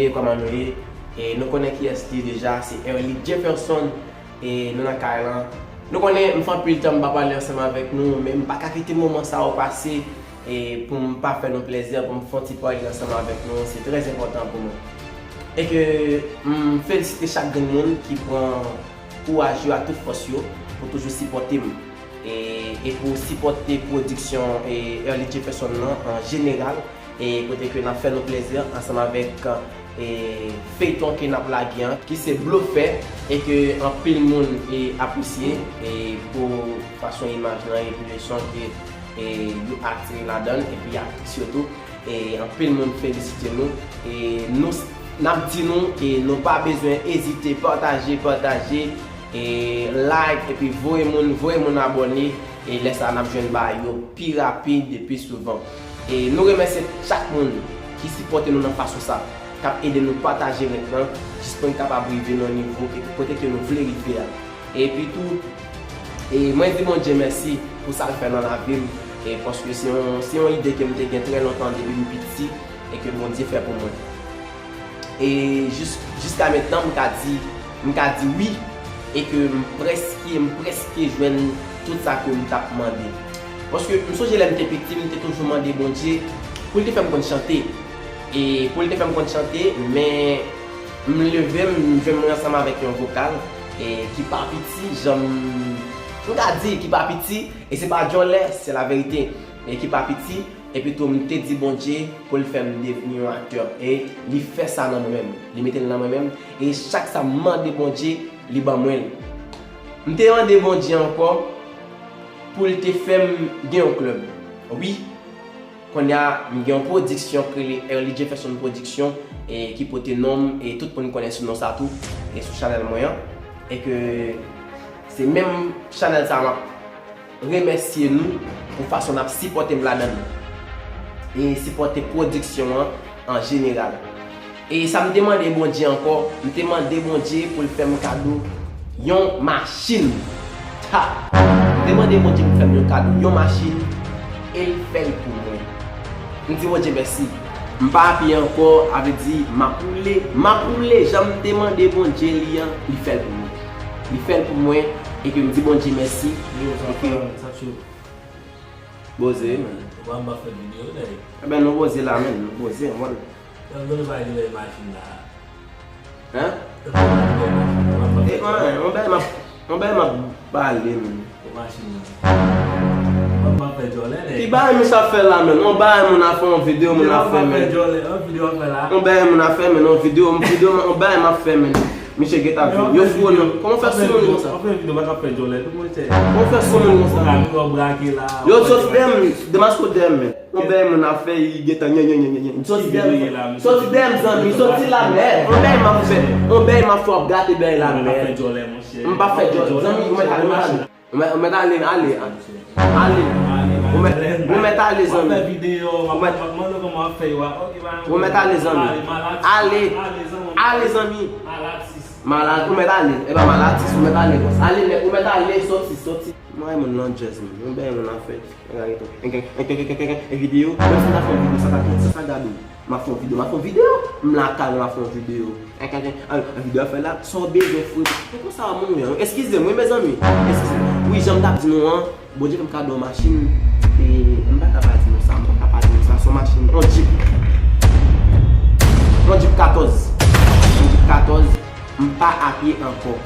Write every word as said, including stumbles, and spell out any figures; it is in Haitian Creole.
E kòman nou ye? E nou konnen kiyès li deja, se Erly Jefferson. E nou nan kay lan. Nou konnen m fè anpil tan m pa pale ansanm avèk nou, men m pa ka kite moman sa yo pase, e pou m pa fè nou plèzi, pou m fè yon ti pale ansanm avèk nou, se trè enpòtan pou nou. E ke m felisite chak grenn moun ki pran kouraj yo ak tout fòs yo pou toujou sipòte m. E, e pou sipòte pwodiksyon, e, Erly Jefferson nan an jeneral, e kote ke n ap fè nou plezi ansanm avèk, e, feyton ke n ap lage an, ki se Blofè, e ke anpil moun, e, apresye, e pou fason imaj lan, epi leson ke, e, yo atire ladan l, epi aktris yo tou. E anpil moun felisite nou. E nou, n ap di nou, e nou pa bezwen ezite, pataje, pataje, e like, epi voye moun, voye moun abòne. E lè sa a, n ap jwenn bagay yo pi rapid e pi souvan. E nou remèsye chak moun ki sipòte nou nan fason sa, k ap ede nou pataje link lan, jis pou n kapab rive nan nivo ke, kote ke nou vle rive a. Epi tou, e mwen di Bondye mèsi pou sa l fè nan lavi m, e paske se yon, se yon ide ke m te gen trè lontan depi m piti, e ke Bondye fè pou mwen. E jis, jiska mentnan, m ka di, m ka di wi, e ke m prèske, m prèske jwenn tout sa ke m t ap mande. Paske m sonje lè m te piti, m te toujou mande Bondye pou l te fè m konn chante. E pou l te fè m konn chante, men m leve m, m jwenn mwen ansanm avèk yon vokal, e ki pa piti, jan m, m ka di, ki pa piti, e se pa djòlè, se laverite, e ki pa piti, epi tou m te di Bondye pou l fè m devni yon aktè, e li fè sa nan mwen menm, li mete l nan mwen menm, e chak sa m mande Bondye, li ban mwen l. M te mande Bondye ankò pou l te fè m gen yon klèb. Wi, kounye a, m gen yon pwodiksyon k rele Erly Jefferson Production, e ki pote non m, e tout moun konnen sou non sa tou, e sou chanèl mwen an. E ke se menm chanèl sa a m ap remèsye nou pou fason n ap sipòte m ladan l. E sipòte pwodiksyon an an jeneral. E sa m te mande Bondye ankò, m te mande Bondye pou l fè m kado yon machin. Ha! M te mande Bondye pou l fè m yon kado yon machin, e l fè l pou mwen. M di Bondye mèsi. M pa apiye ankò, a vle di, m ap woule, m ap woule, jan m te mande Bondye li an, li fè l pou mwen. Li fè l pou mwen, e ke m di Bondye mèsi. Yo, sa fè, sa fè. Poze, man. Ou pa m pa fè videyo, nèg. Eben, nou poze la, men, nou poze, mwen. Yo, nou pa di lè machin la. Hein? Yo, nou pa di lè machin la, w ap fè. E, an, an, yon bagay m ap, yon bagay m ap pale, men. Pou machin nan. W ap fè djòlè, nèg. Ki bagay moun sa fè la, men? Yon bagay moun ap fè, yon videyo moun ap fè, men. Yon videyo ap fè la. Yon bagay moun ap fè, men, yon videyo, yon videyo, yon bagay m ap fè, men. Misye gentan vin. Yo fou non. Kòman w fè sou moun konsa? W ap fè videyo, w ap fè djòlè, tout moun chè. Kòman w fè sou moun konsa? Kamera w brake la. Yo soti dèyè m, demaske w dèyè m, men. Yon bèy moun ap fè, li gentan, nyen, nyen, nyen, nyen, nyen. Soti dèyè m, soti dèyè m, zanmi, soti la, mèd. Yon bèy m ap fè, yon bèy m ap fè, w ap gate bèy la, mèd. M pa fè djòlè, zanmi, ou mèt ale, ou mèt ale. Ou mèt, ou mèt ale, ale. Ale. Ou mèt, ou mèt ale, zanmi. Ou mèt, ou mèt ale, zanmi. Ale. Ale, zanmi. Malad, ou mèt ale. E pa malad, sis, ou mèt ale konsa. Ale, nèg, ou mèt ale, soti, soti. Mwen, moun nan jazz, man. Yon bèy moun ap fè. E videyo, menm si m ta fè yon videyo, sa ta, sa ta gade w. M ap fè yon videyo, m ap fè yon videyo. M lakay mwen, m ap fè yon videyo. An, videyo a fè la, sa w bezwen, frè? Se konsa moun yo. Eskize m, wi, mezanmi. Eskize m. Wi, jan m t ap di nou an, Bondye fè m kado yon machin. E m pa ka pa di nou sa, m pa ka pa di nou sa. Se yon machin, yon Jeep. Yon Jeep katòz. Yon Jeep katòz. M pa apiye ankò.